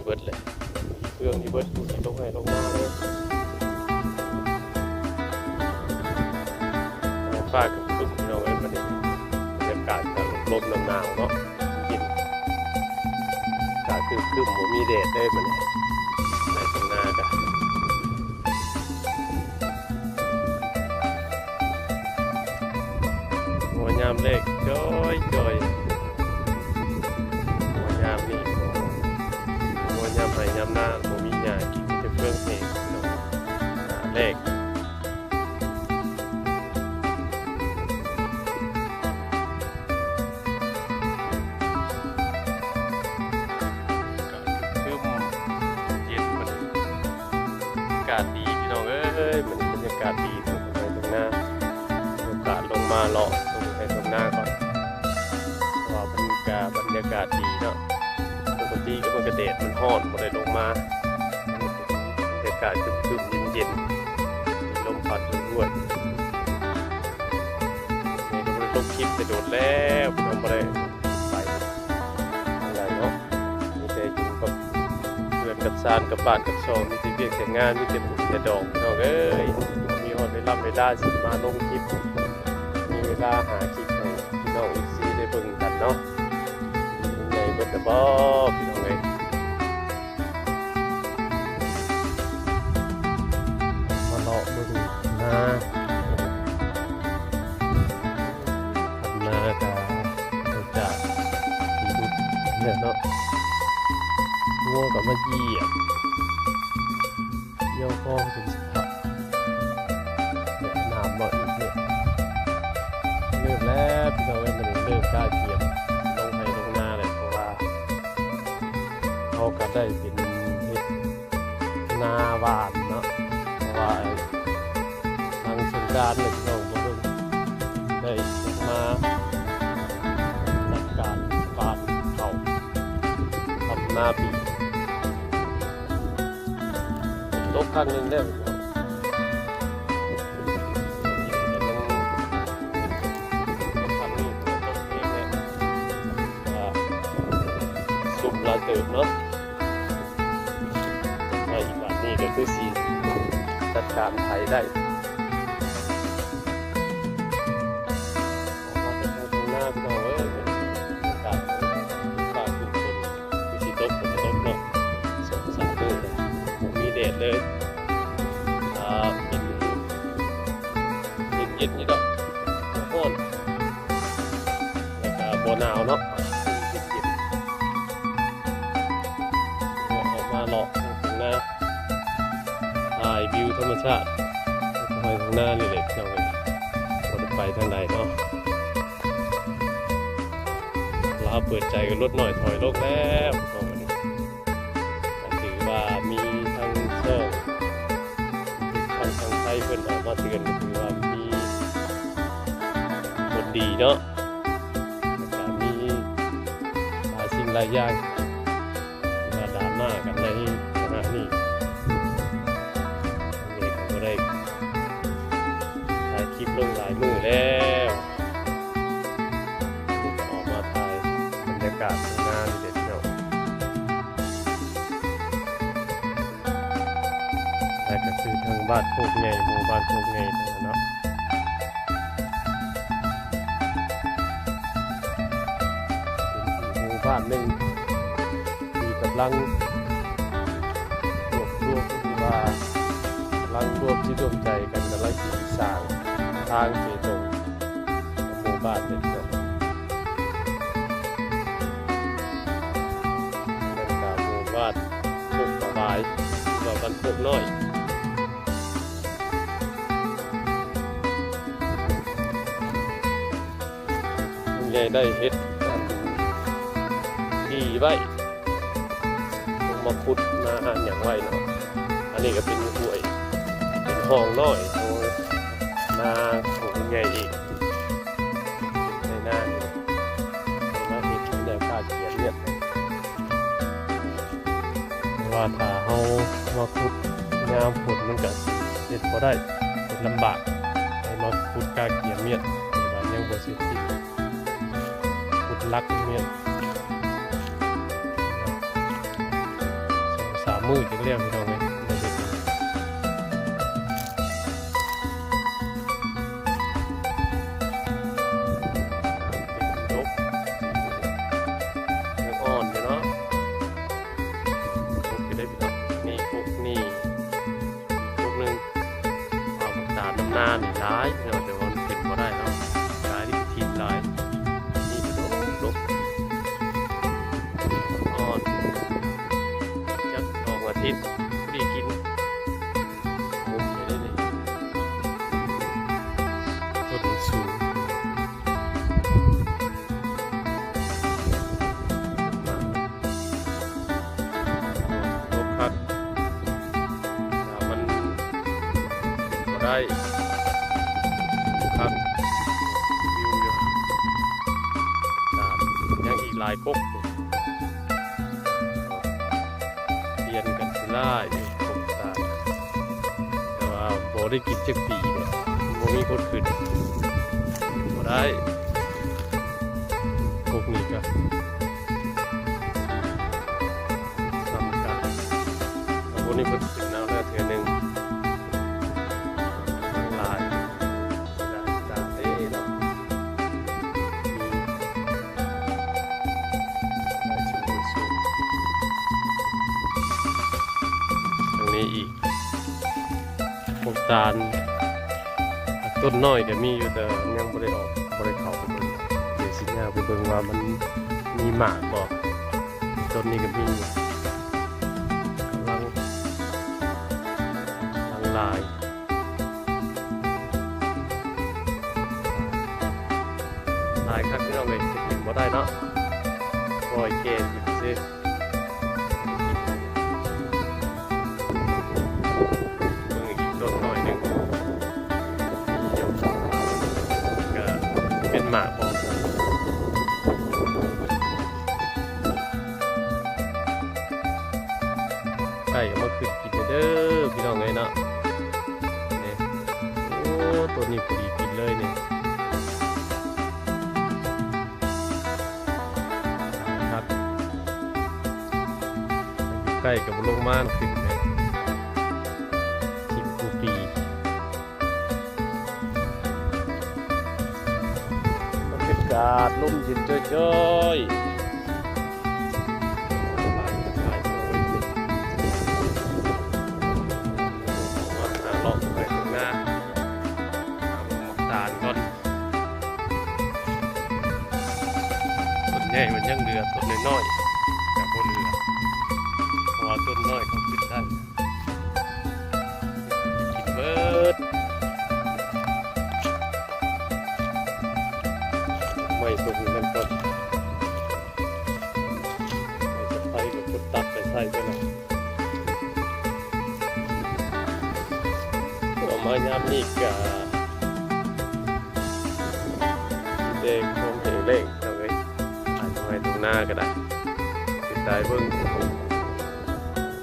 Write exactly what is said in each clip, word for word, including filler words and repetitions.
เบิดเลย เครื่องนี่เบิด กูสิลงไฮ่ลงนาเลย ฟ้าครึ้มๆ พี่น้องเอ้ย มื้อนี้บรรยากาศก็ลมๆ หนาวๆ เนาะ เย็น อากาศครึ้มๆ บ่มีแดดเลยมื้อนี้ ไฮ่ตรงนาก็ งัวยามแลงจ่อยๆ งัวยามนี้ งัวยามไฮ่ยามนาบ่มีหญ้ากิน มีแต่เฟืองแห้ง หน้าแล้ง ครึ้ม เย็น บรรยากาศดีพี่น้องเอ้ย มื้อนี้บรรยากาศดี ตรงไฮ่ตรงนา มีโอกาสลงมาเลาะตรงไฮ่ตรงนาก่อน เพราะว่ามันก็บรรยากาศดีเนาะ ปกติก็มันก็แดดมันร้อน บ่ได้ลงมา บรรยากาศครึ้มๆ เย็นๆ มีลมพัดด้วย นี่ก็บ่ได้ลงคลิปแต่โดนแล้ว พี่น้อง บ่ได้ไปทางใดเนาะ มีแต่อยู่กับเฮือนกับซานกับบ้านกับช่อง มีแต่เวียกแต่งาน มีแต่บุญแต่ดอง พี่น้องเอ้ย มีฮอดเวลา เวลาสิมาลงคลิป มีเวลาหาคลิปให้พี่น้อง เอฟซี ได้เบิ่งกันเนาะ ใหญ่เบิดแล้วบ่ พี่น้องเอ้ย มาเลาะเบิ่งนา ทำนากะ จากที่ดุดเนี่ยเนาะ งัวก็มาเหยียบ เยี่ยวคอจนสิครับ เนี่ย น้ำบ่อีกเนี่ย เริ่มแล้วพี่น้องเอ้ย มื้อนี้เริ่มกะเกียมลงไฮ่ลงนาแล้ว เพราะว่า เฮาก็ได้เป็นเฮ็ดนาหว่านเนาะ เพราะว่าหลังสงกรานต์เนี่ยพี่น้องบ่เบิ่ง ได้มาจัดการหว่านข้าวทำนาปี ตกครั้งหนึ่งแล้ว ตกครั้งนี้ ตกเองเนี่ย อ่า ซุ่มหลายเติบเนาะ ไฮ่บาดนี้ก็คือสิจัดการไถได้ ออกมาแต่ไฮ่ตรงนาพี่น้องเอ้ย อากาศฟ้าครึ้มฝนคือสิตก ฝนตกเนาะ สองสามมื้อแล้ว บ่มีแดดเลย อ่า เป็น เย็นๆ นี่ดอก บ่ร้อน แล้วก็บ่หนาวเนาะ เย็นๆ ออกมาเลาะข้างหน้า ถ่ายวิวธรรมชาติ ไฮ่ข้างหน้านี่แหละพี่น้องเอ้ย บ่ได้ไปทางใดเนาะ ลาวเปิดใจกัน ลดน้อยถอยลงแล้วพี่น้อง วันนี้ ก็ถือว่ามีทั้งโชค ทาง ทางไทยเพิ่นออกมาเตือน ก็ถือว่ามีผลดีเนาะ แล้วก็มีหลายสิ่งหลายอย่างที่ว่าดราม่ากันในขณะนี้ อันนี้ก็บ่ได้ถ่ายคลิปลงหลายมื้อแล้ว นี่ก็ออกมาถ่ายบรรยากาศข้างหน้านี่เด้อพี่น้อง และก็คือทางบ้านโคกใหญ่ หมู่บ้านโคกใหญ่เนาะ เป็นอีกหมู่บ้านหนึ่งที่กำลังรวบรวม หรือว่ากำลังร่วมจิตร่วมใจกัน กำลังสิสร้างทางเบตง หมู่บ้านเนี่ยเนาะ แล้วก็หมู่บ้านโคกสบาย หรือว่าบ้านโคกน้อย ลุงใหญ่ได้เฮ็ดอันดีไว้ ลงมาขุดมาหาหยังไว้เนาะ อันนี้ก็เป็นห้วย เป็นห้องน้อยของนาของลุงใหญ่เอง ในนานี่ มาเฮ็ดแนวกาเกียมเนี่ย เพราะว่าถ้าเฮามาขุดยามฝนมันก็เฮ็ดบ่ได้ เฮ็ดลำบาก ให้มาขุดกาเกียมเมียด แต่ว่ายังบ่เสร็จสิ้น ขุดลักเมียด มือจังเรียกพี่น้องเลยดกยังอ่อนอยู่เนาะดกอยู่ได้พี่น้องนี่พวกนี่พวกหนึ่งเอาตาดน้ำหน้านี่ร้ายพี่น้องแต่ว่ามันเป็นบ่ได้เนาะร้ายที่ผิดร้ายนี่ดกดกอ่อนจักสองอาทิตย์พอดีกิน ต้นสูงรกคัดมันก็ได้ครับวิวอยู่ยังอีกหลายกกเรียนกันสิล่าอยู่กกตาแต่ว่าบ่ได้กินจักปีเนี่ยบ่มีคนขึ้นบ่ได้พวกนี้ก็สำคัญแล้วพวกนี้เพิ่นขึ้นเอาแล้วเทื่อหนึ่งหลายหลายตาเด้เนาะ ตรงนี้อีกพวกตาลต้นน้อยก็มีอยู่แต่ยังบ่ได้ออกบ่ได้เข้าไปเบิ่งเดี๋ยวสิย่างไปเบิ่งว่ามันมีหมากบ่ต้นนี้ก็มีอยู่กำลังกำลังหลายหลายคักพี่น้องเอ้ยกินบ่ได้เนาะปล่อยแก่ซื่อ เบิ่งอีกต้นน้อยหนึ่งก็เป็นหมากพอไก่ก็มาขึ้นกินเด้อพี่น้องเอ้ยเนาะนี่โอ้ตัวนี้พอดีกินเลยนี่ ครับอยู่ใกล้กับโรงงานขึ้นเนี่ยสิบกว่าปีบรรยากาศลมเย็นจ้อยๆมาหาเลาะไปข้างหน้าหาหมากตาลก่อน ต้นใหญ่มันยังเหลือต้นน้อยๆกับบ่เหลือเพราะว่าต้นน้อยเขาขึ้นได้กินเบิดไม่ตรงนั้นก่อนไม่จะไปกับคนตัดไปใส่ไปนะเอามายามนี้กะ เด็กผมเห็นเลขเอาไว้ถ่ายตรงไหนตรงหน้าก็ได้ติดตายเบิ่ง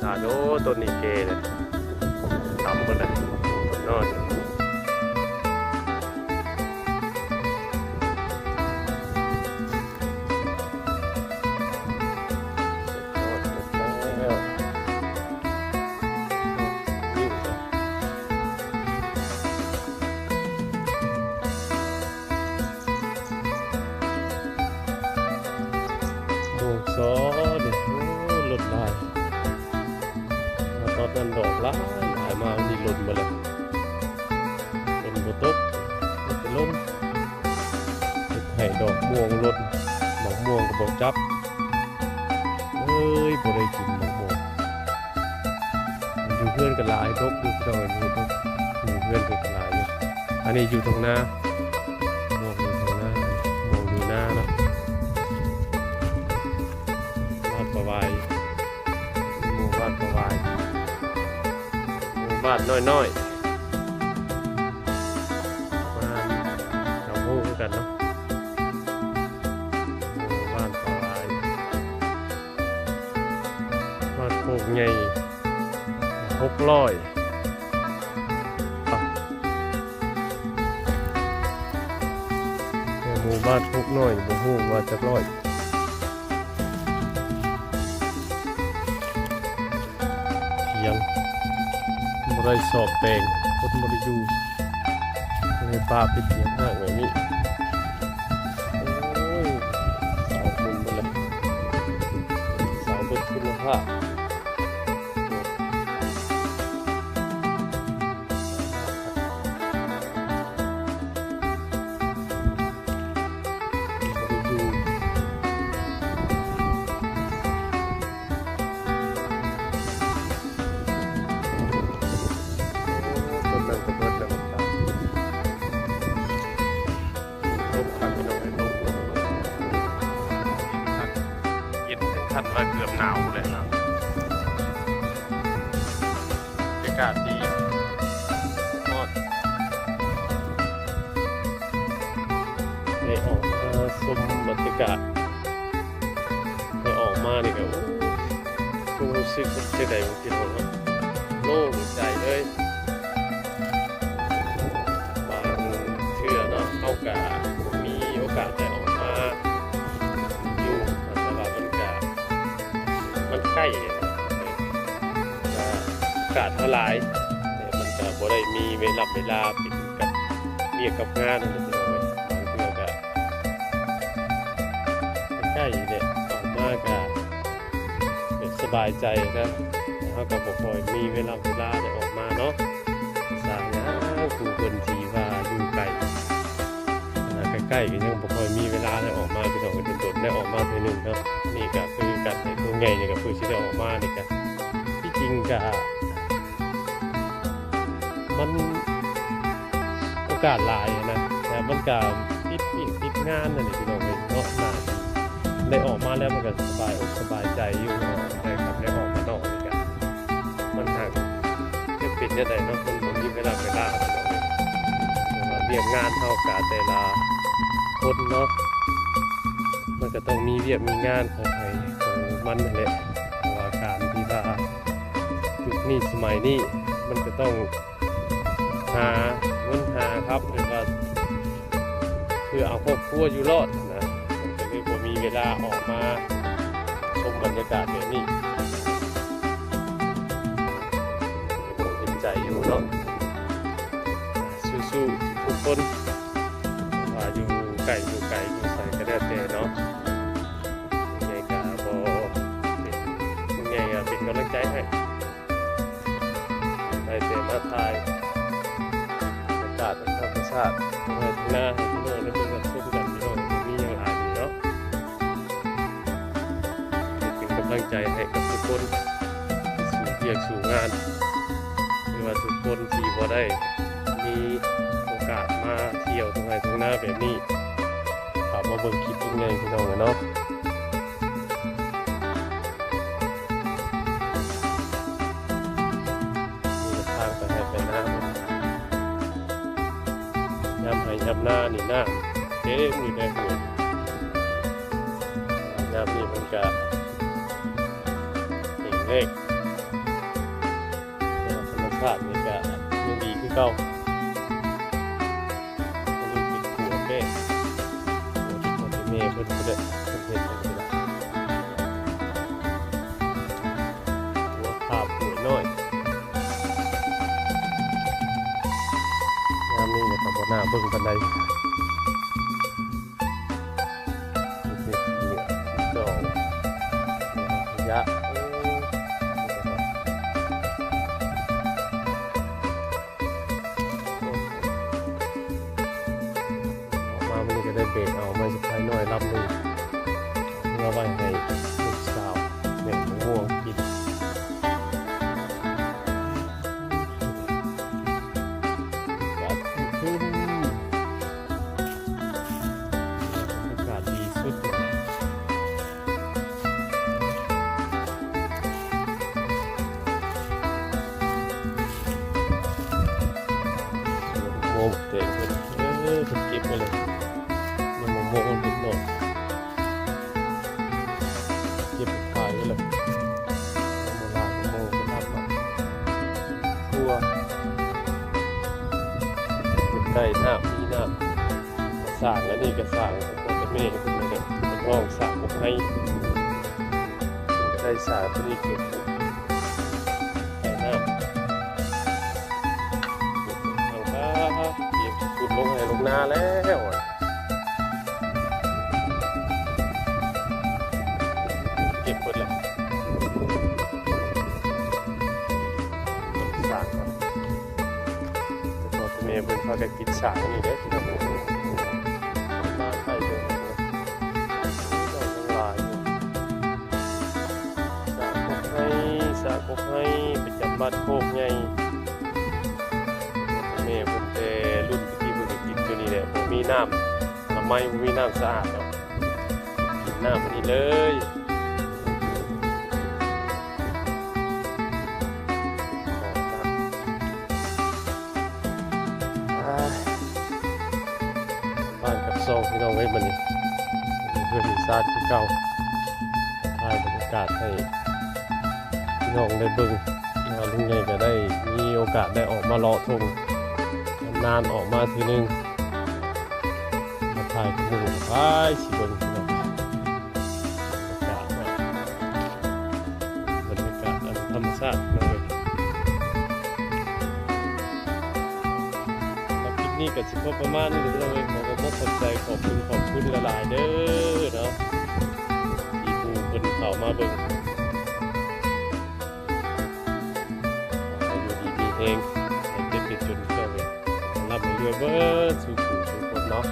ตาโดต้นนี้เกเลยตำบนเลยนอนโมงสองเนี่ยโอ้รถหลายมาตอนนั้นดอกหลายหลายมาวันนี้หล่นมาเลยฝนบ่ตกมันจะลงเฮ็ดให้ดอกม่วงหล่นดอกม่วงก็บ่จับเอ้ยบ่ได้กินดอกม่วง อยู่เพื่อนกันหลายดกอยู่พี่น้องอยู่ดกอยู่เพื่อนกันหลายอยู่อันนี้อยู่ตรงหน้ามองอยู่ตรงหน้ามองอยู่หน้าเนาะบ้านประวายหมู่บ้านประวายหมู่บ้านน้อยๆบ้านชาวโม่คือกันเนาะหมู่บ้านประวาย บ้านโคกใหญ่หกร้อยอ่ะแต่หมู่บ้านโคกน้อยบ่ฮู้ว่าจักร้อย บ่ได้สอบแปลง คนบ่ได้อยู่ เลยปาเป็นเตียงห้างแบบนี้ โอ้ย เสาหมุนหมดเลย เสาเบิดคุณภาพ ต้นนั้นก็เบิดแล้วครับ ลมคักพี่น้องเอ้ย ลม เย็นถึงขั้นว่าเกือบหนาวเลยนะ บรรยากาศดี โคตร ได้ออกมาชมบรรยากาศ ได้ออกมานี่ก็ โอ้ รู้สึกเป็นจังใด๋บางทีเนาะ โล่งใจเลย บางเทื่อเนาะ เฮาก็มีโอกาสได้ออกมาอยู่ แต่ว่ามันก็ มันใกล้ ก็โอกาสเฮาหลาย แต่มันก็บ่ได้มีเวลา เวลาเป็นกับเวียกกับงานนั่นแหละพี่น้องเอ้ย บางเทื่อก็ ใกล้ๆ เนี่ย ออกมาก็แบบสบายใจนะ แต่เฮาก็บ่ค่อยมีเวลา เวลาได้ออกมาเนาะ สร้างหยังผู้เพิ่นที่ว่าอยู่ไกล อ่า ใกล้ๆ ก็ยังบ่ค่อยมีเวลาได้ออกมา พี่น้อง โดนๆ ได้ออกมาเทื่อหนึ่งเนาะ นี่ก็คือกัน ไอ้ตัวใหญ่นี่ก็คือสิได้ออกมานี่ก็ ที่จริงก็ มันโอกาสหลายนะ แต่มันก็ติดเวียกติดงานนั่นแหละพี่น้องเอ้ยเนาะ น่าสิได้ออกมาแล้วมันก็สบายอกสบายใจอยู่เนาะ ได้ครับ ได้ออกมานอกนี่ก็ มันหากจะเป็นจั่งใด๋เนาะ มันบ่มีเวลา เวลา เพราะว่าเวียกงานเฮาก็แต่ละคนเนาะ มันก็ต้องมีเวียกมีงานของไผของมันนั่นแหละ เพราะว่าการที่ว่า ยุคนี้สมัยนี้มันก็ต้องหาเงินหาคำ หรือว่าเพื่อเอาครอบครัวอยู่รอดนะ มันก็เลยบ่มีเวลาออกมาชมบรรยากาศแบบนี้ เห็นใจอยู่เนาะ สู้ๆ ทุกคน ว่าอยู่ไกลอยู่ไกลอยู่ไสก็แล้วแต่เนาะ ยังไงก็บ่เป็น ยังไงก็เป็นกำลังใจให้ ได้แต่มาถ่ายบรรยากาศธรรมชาติ ตรงไร่ตรงนาให้พี่น้องได้เบิ่งกันชมกัน พี่น้อง มีอย่างหลายอยู่เนาะ เป็นกำลังใจให้กับทุกคน สู่เวียกสู่งาน หรือว่าทุกคนที่บ่ได้มีโอกาสมาเที่ยวตรงไร่ตรงนาแบบนี้ ฝากมาเบิ่งคลิปเป็นไงพี่น้องเนาะ นี่ทางไปไร่ไปนา ยามไร่ยามนานี่น้ำเต็มอยู่ในห้วย ยามนี้มันก็แห้งแล้ง แต่ว่าธรรมชาตินี่ก็ยังดีคือเก่า อันนี้เป็นขัวแม่ ขัวที่พ่อที่แม่เพิ่นบ่ได้ เพิ่นเฮ็ดให้เพิ่น ขัวขาบขัวน้อย ยามนี้เนี่ยก็บ่น่าเบิ่งปานใด เฮ็ดเหลือดอกขยะ โอ้ ออกมามื้อนี้ก็ได้เบรกเอาไม้สะพายน้อยลำหนึ่ง เพื่อไว้ให้ลูกสาวแบ่งมะม่วงกิน อากาศครึ้มๆ อากาศดีสุดเลย โมงเต็มเลย เออ เก็บไปเลย โมง โมง โมง โมง เก็บขายไปเลย เอามาล้าง เอามาล้าง เอามาทั่ว อยู่ใกล้น้ำ มีน้ำ สร้างอันนี้ก็สร้าง แต่พ่อแต่แม่เพิ่นนี่แหละ เป็นห้องสร้างบ่ให้ ได้สร้างตัวนี้เก็บ ใกล้น้ำ ลงไฮ่ลงนาแล้วอะ เก็บเบิดแล้ว สร้างก่อน แต่พ่อแต่แม่เพิ่นพากันกินสร้างอันนี้เด้อพี่น้อง มาไทยเด้อ ดอกทั้งหลายอยู่ สร้างกกไฮ่ สร้างกกไฮ่ ประจำบ้านโคกใหญ่ แม่เพิ่นแต่รุ่นตะกี้เพิ่นก็กินตัวนี้แหละ บ่มีน้ำอนามัย บ่มีน้ำสะอาดเนาะ กินน้ำอันนี้เลย อ่า บ้านกับซองพี่น้องเอ้ย มื้อนี้เพื่อนอีสานคือเก่า ถ่ายบรรยากาศให้พี่น้องได้เบิ่ง อ่า ลุงใหญ่ก็ได้มีโอกาสได้ออกมาเลาะทุ่ง นานๆออกมาทีนึง มาถ่ายกับหมู่ ถ่ายสิเบิ่งพี่น้อง บรรยากาศเนาะ บรรยากาศอันธรรมชาติเลย แล้วคลิปนี้ก็สิพอประมาณนี้เลยพี่น้องเอ้ย ขอขอบคุณขอบใจ ขอบคุณ ขอบคุณหลายๆเด้อเนาะ ที่ผู้เพิ่นเข้ามาเบิ่ง ขอให้อยู่ดีมีแฮง ให้เจ็บเป็นจนเจ้าเว้ย ร่ำให้รวยเบิดสู่ผู้สู่คนเนาะ